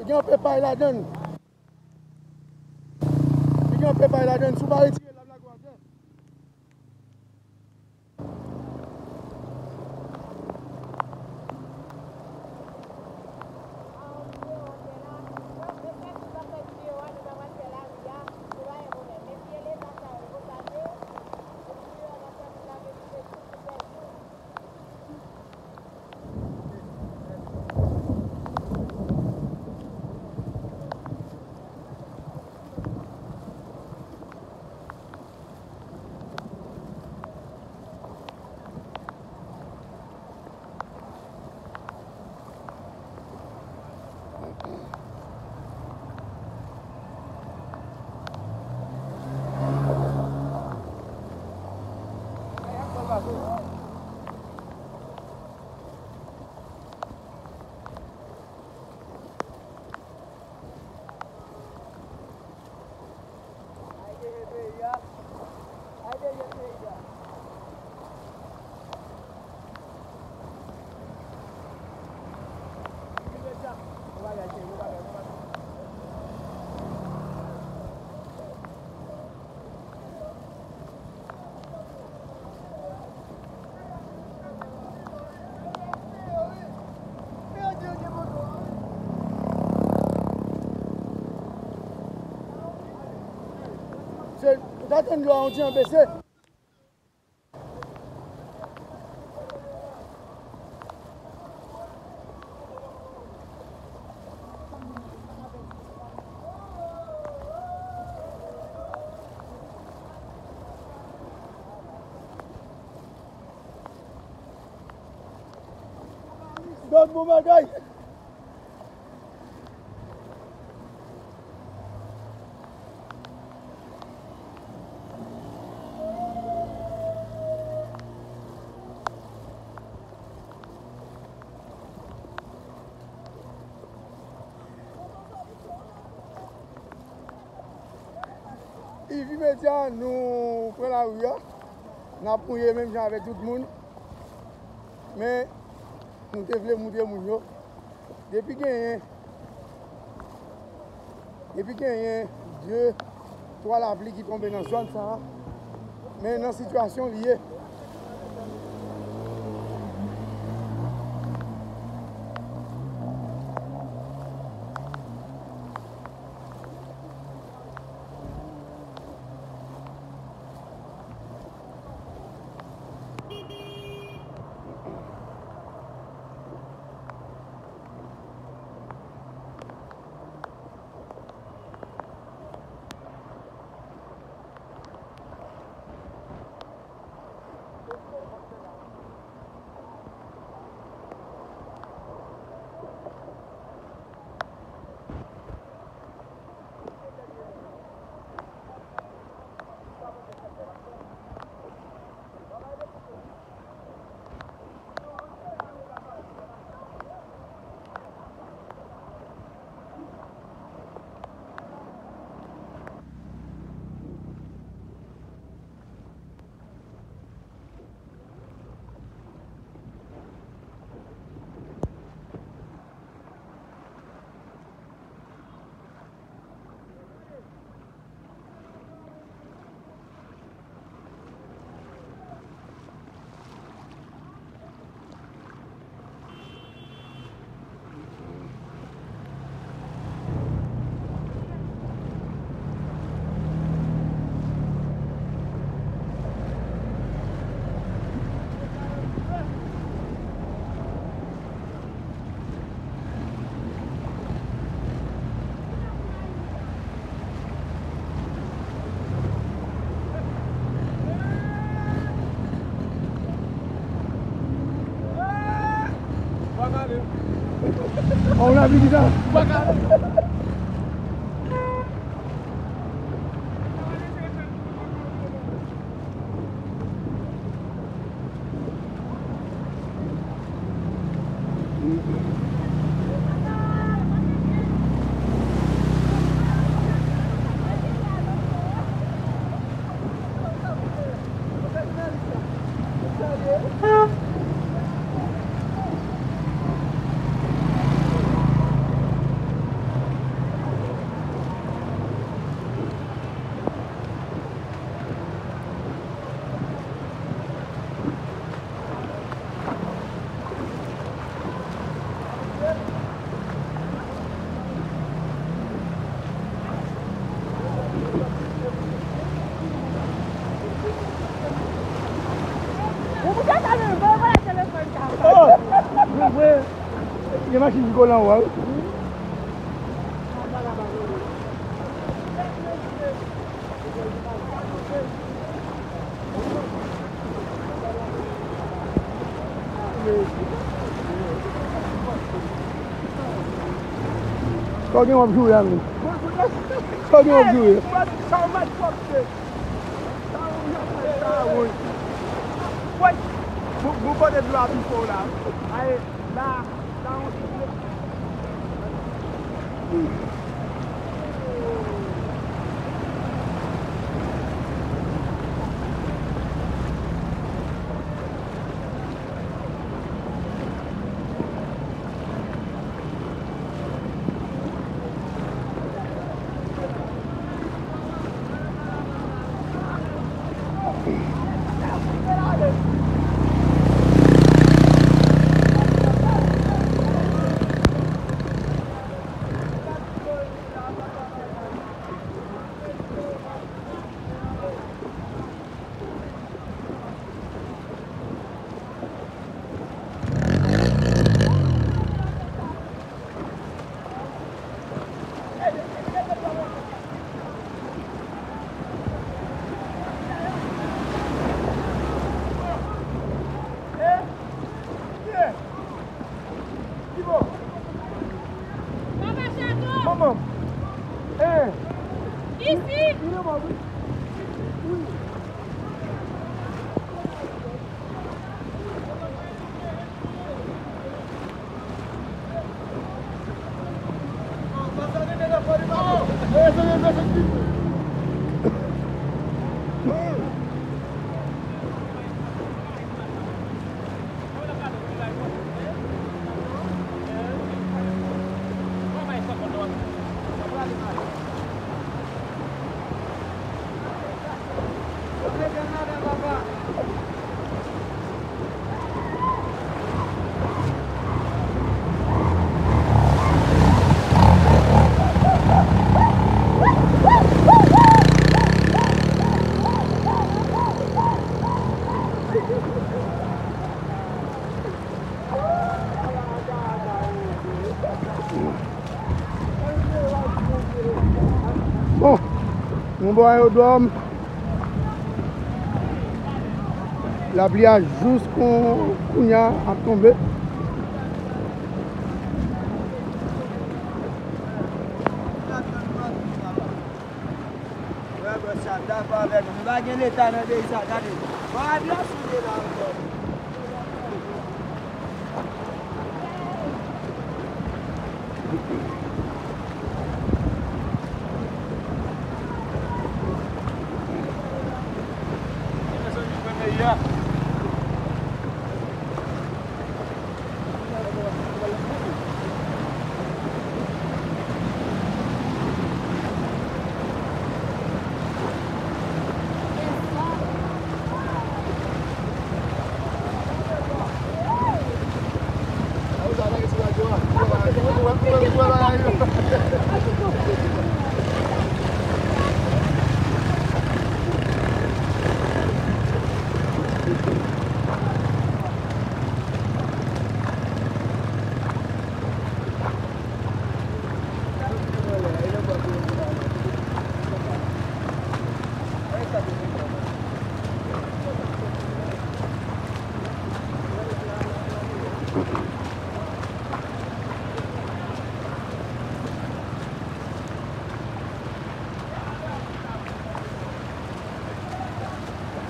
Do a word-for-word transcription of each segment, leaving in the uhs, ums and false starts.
Gen anpil pay ladan l. Li gen anpil pay ladan l. Si w pa retire l, l ap lage w atè. Se, ou ta tann dlo a yon ti jan bese. Gad bon bagay! Ivi Medya, nou pran lari a. N ap mouye menm jan avèk tout moun. Men, nou te vle moutre moun yo. Depi genyen, depi genyen de, twa lapli ki tonbe nan zòn sa a, men nan sitiyasyon li ye. Ò, w la vin sa. Gen machin ki kole anwo a, wi. Sa w gen w ap joure a menm? Sa w gen w ap joure? Sa w mèt pwòpte. Sa w mèt sa, woy. Woy. Bon, bon kote dlo a pi fò la. Ay, la, la yon ti dlo. Manman. Eh. Isi. Bon, nou bò ayewodwòm. Lapli a jous kon kounya ap tonbe. Wè, bò sa, m dakò avèk ou. Nou pa gen leta nan peyi sa, gade. Bon, avyon sou de la ankò.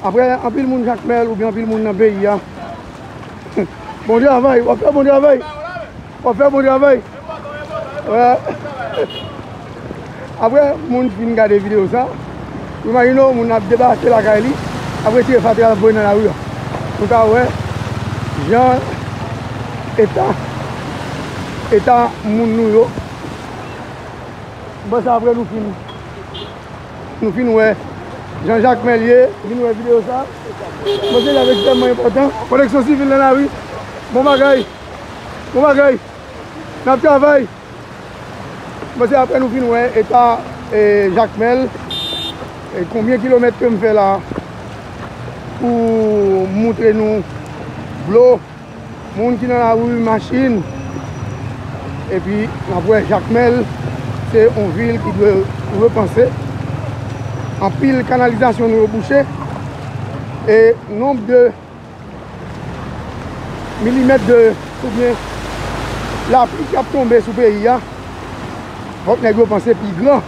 Apre, anpil moun Jakmèl oubyen anpil moun nan peyi a. Bon travay, w ap fè bon travay. W ap fè bon travay. Wè. Apre moun fin gade videyo sa, ou imajine w, moun ap debake lakay li, ap retire fatra l ap voye nan lari a. Nou ka wè jan eta, eta moun nou yo. Bon, sa apre nou fin, nou fin wè jan Jakmèl ye, vin wè videyo sa. Bon, se sa ekstrèmman enpòtan. Pwoteksyon sivil nan lari. Bon bagay. Bon bagay. N ap travay. Bon, se apre nou fin wè eta, e, Jakmèl, e, konbyen kilomèt ke m fè la pou moutre nou dlo, moun ki nan lari, machin, Epi n ap wè Jakmèl se yon vil ki dwe repanse. Anpil kanalizasyon nou yo bouche. E nonb de milimèt de, oubyen lapli k ap tonbe sou peyi a, fòk nèg yo panse pi gran.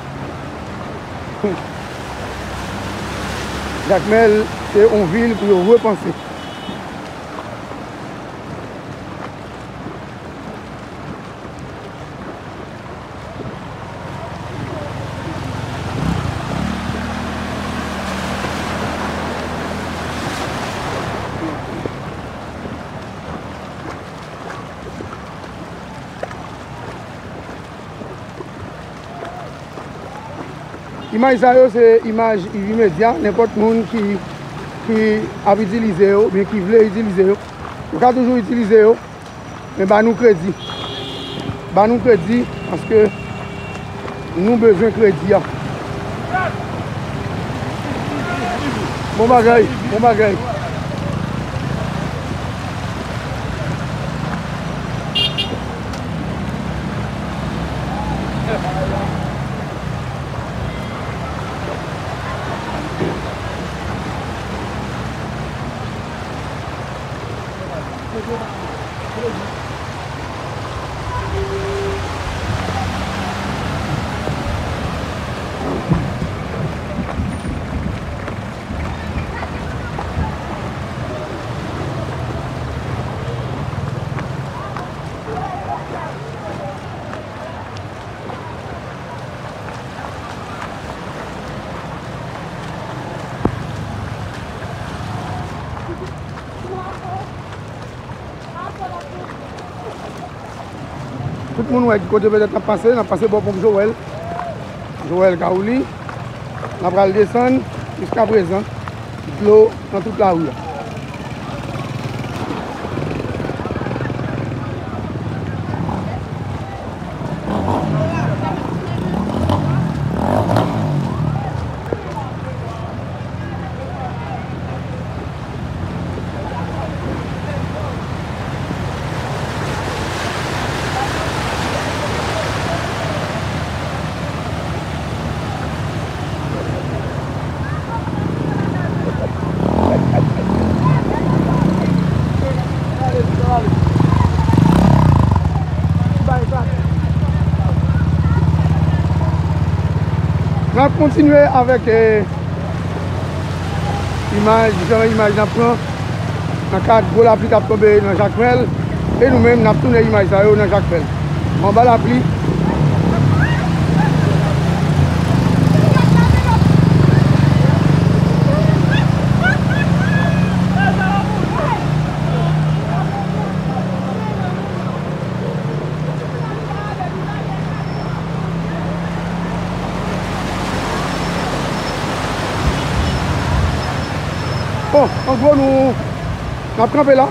Jakmèl se yon vil pou yo repanse. Imaj sa yo se imaj Ivi Medya, nenpòt moun ki, ki ap itilize yo, oubyen ki vle itilize yo, yo ka toujou itilize yo, men ba nou kredi. Ba nou kredi, paske nou bezwen kredi a. Bon bagay, bon bagay. Tout moun wè ki kote petèt n ap pase, n ap pase bò ponp Joel. Joel Kaouli. N ap pral desann jiskaprezan dlo nan tout lari a. N ap kontinye avèk, eh, imaj, diferan imaj n ap pran nan kad gwo lapli k ap tonbe nan Jakmèl. E nou menm, n ap tounen imaj sa yo nan Jakmèl. Anba lapli. Bon, an gwo, nou, n ap kanpe la.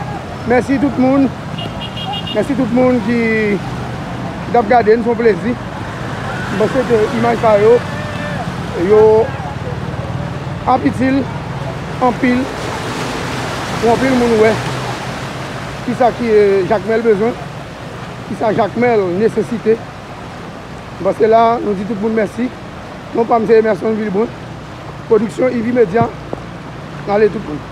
Mèsi tout moun. Mèsi tout moun ki, ki t ap gade n, se yon plezi. M panse ke imaj sa yo, yo ap itil anpil pou anpil moun wè kisa ki, eh, Jakmèl bezwen, kisa Jakmèl nesesite. M panse la, nou di tout moun mèsi. Non pa m se Emerson Vilbrun. Pwodiksyon Ivi Medya. N ale tout moun.